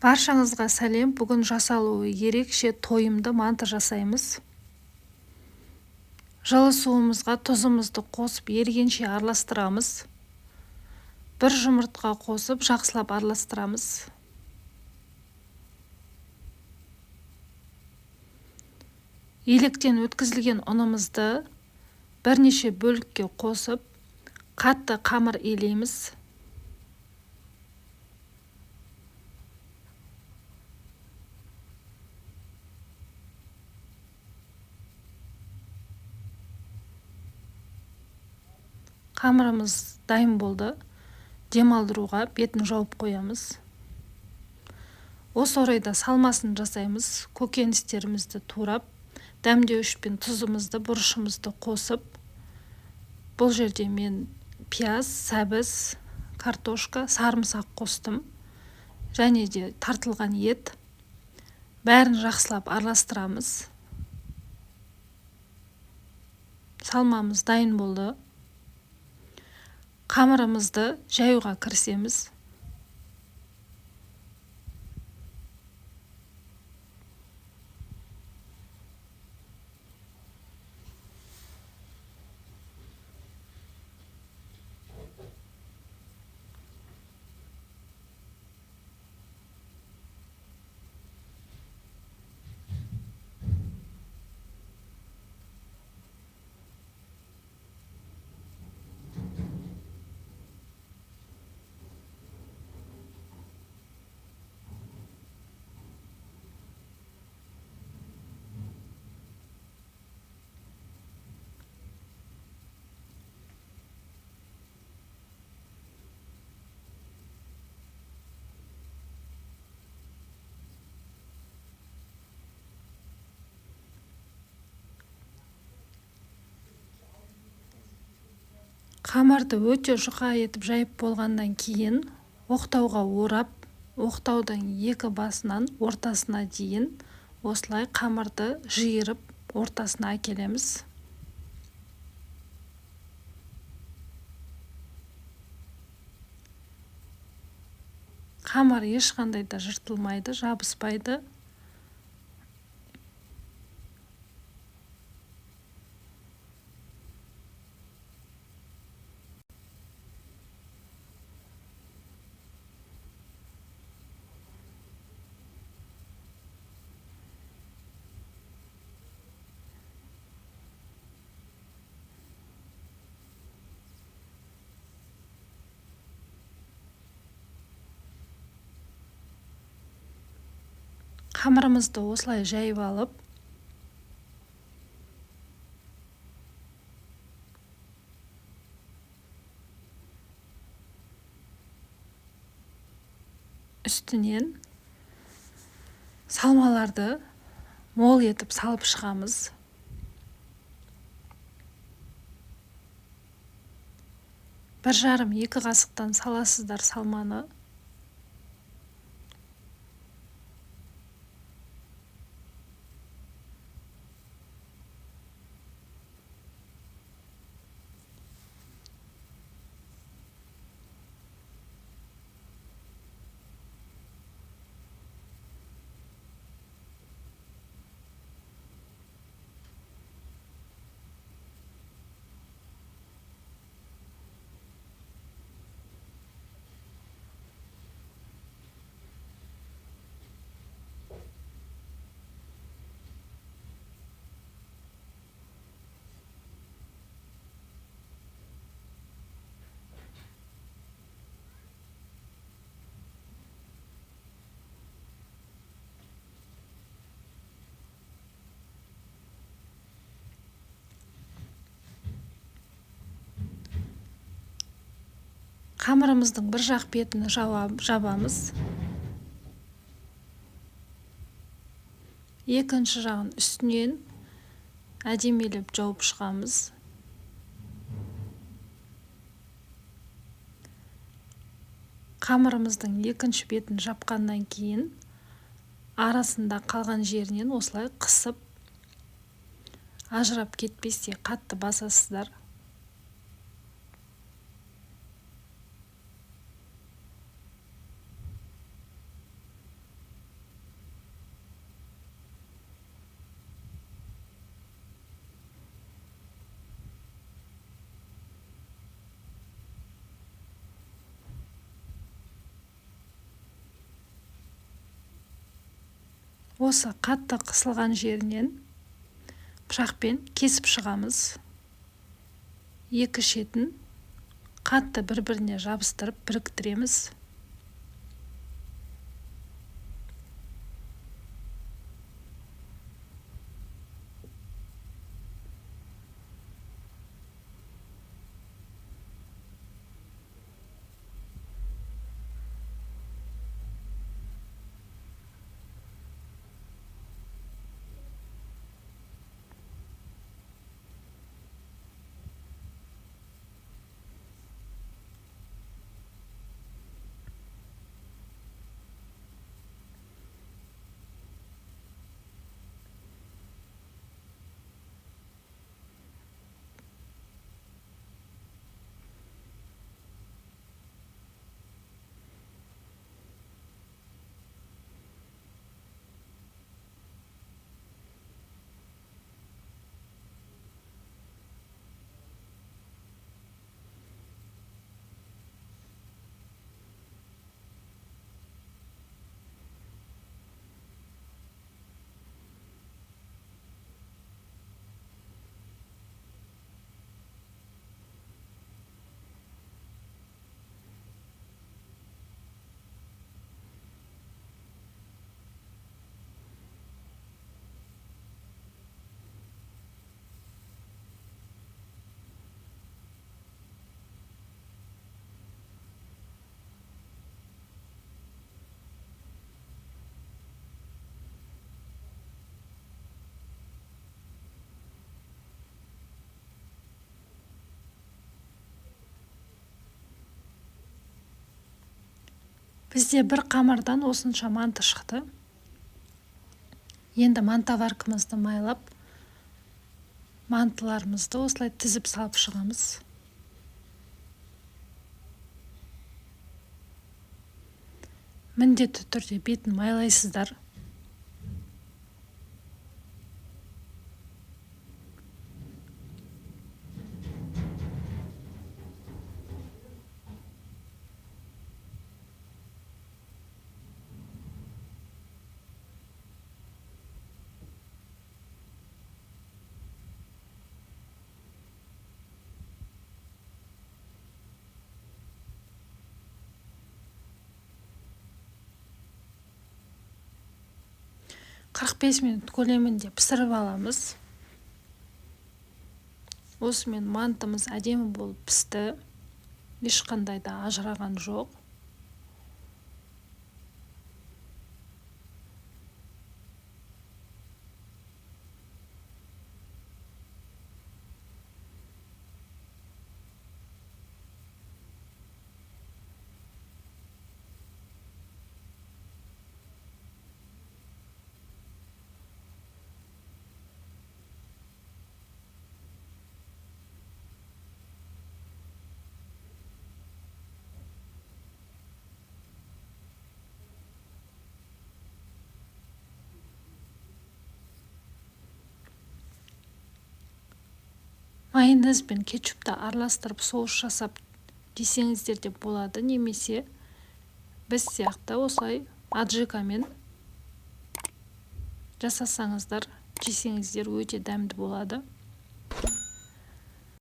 Баршаңызға сәлем. Бүгін жасалуы ерекше тойымды манты жасаймыз. Жылы суымызға тұзымызды қосып ергенше араластырамыз. Бір жұмыртқа қосып жақсылап араластырамыз. Електен өткізілген ұнымызды бірнеше бөлікке қосып, қатты қамыр илейміз. Қамырымыз дайын болды. Демалдыруға бетін жауып қоямыз. Осы орайда салмасын жасаймыз. Көкөністерімізді турап, дәмдеуіш пен тұзымызды, бұрышымызды қосып, бұл жерде мен пияз, сәбіз, картошка, сарымсақ қостым. Және де тартылған ет. Бәрін жақсылап араластырамыз. Салмамыз дайын болды. Қамырымызды жаюға кірісеміз. Қамырды өте жұқа етіп жайып болғаннан кейін оқтауға орап, оқтаудың екі басынан ортасына дейін осылай қамырды жиырып ортасына әкелеміз. Қамыр ешқандай да жыртылмайды, жабыспайды. Қамырымызды осылай жайып алып, үстінен салмаларды мол етіп салып шығамыз. 1,5-2 қасықтан саласыздар салманы. Қамырымыздың бір жақ бетін жабамыз. Екінші жағын үстінен әдемілеп жауып шығамыз. Қамырымыздың екінші бетін жапқаннан кейін арасында қалған жерінен осылай қысып, ажырап кетпестей қатты басасыздар. Осы қатты қысылған жерінен пышақпен кесіп шығамыз. Екі шетін қатты бір-біріне жабыстырып біріктіреміз. Бізде бір қамырдан осынша манты шықты. Енді мантоваркамызды майлап, мантыларымызды осылай тізіп салып шығамыз. Міндетті түрде бетін майлайсыздар. 45 минут көлемінде пісіріп аламыз. Осымен мантымыз әдемі болып пісті. Ешқандай да ажыраған жоқ. Майонез пен кетчупты араластырып соус жасап жесеңіздер де болады, немесе біз сияқты осылай аджикамен жасасаңыздар, жесеңіздер өте дәмді болады.